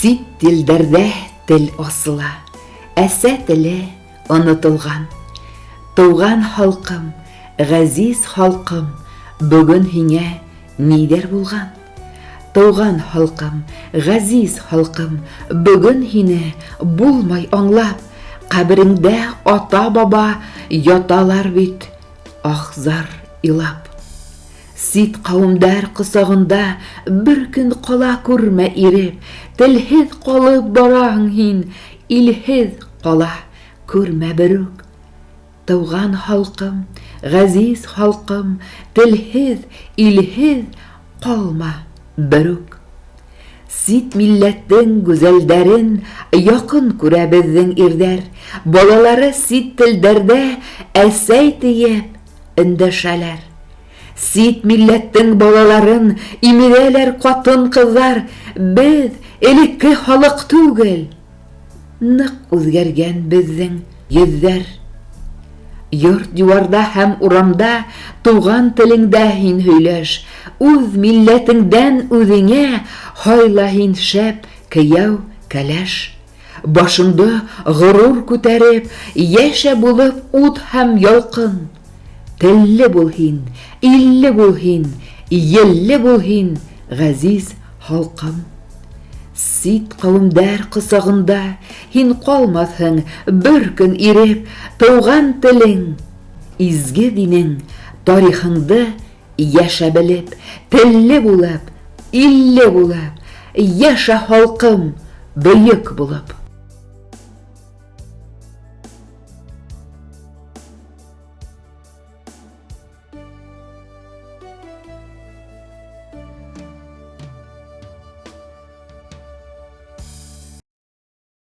Сит телдәрдә тел асыла, әсә теле онытылган. Туган халкым, газиз халкым, бүген һиңә нидер булган? Туган халкым, газиз халкым, бүген һине булмай аңлап, кабереңдә ата-баба яталар бит, ах-зар илап. Сит кавемдәр косагында бер көн кала күрмә иреп, телһез калып бараһың һин, илһез кала күрмә берүк. Туган халкым, газиз халкым, телһез, илһез калма берүк. Сит милләтнең гүзәлдәрен якын күрә безнең ирдәр, балалары сит телдәрдә әсәй диеп эндәшәләр. Сит милләтнең балаларын имезәләр катын-кызлар, без элекке халык түгел. Нык үзгәргән безнең йөзләр. Йорт диварда һәм урамда туган телеңдә һин һөйләш, үз милләтеңдән үзеңә һайла һин шәп кияү, кәләш. Башыңды горур күтәреп, яшә булып ут һәм ялкын. Телле бул һин, илле бул һин, елле бул һин, газиз халкым. Сит кавемдәр косагында һин калмасың бер көн иреп, туган телең, изге динең, тарихыңды яшә белеп, телле булып, илле булып, яшә халкым, бөек булып.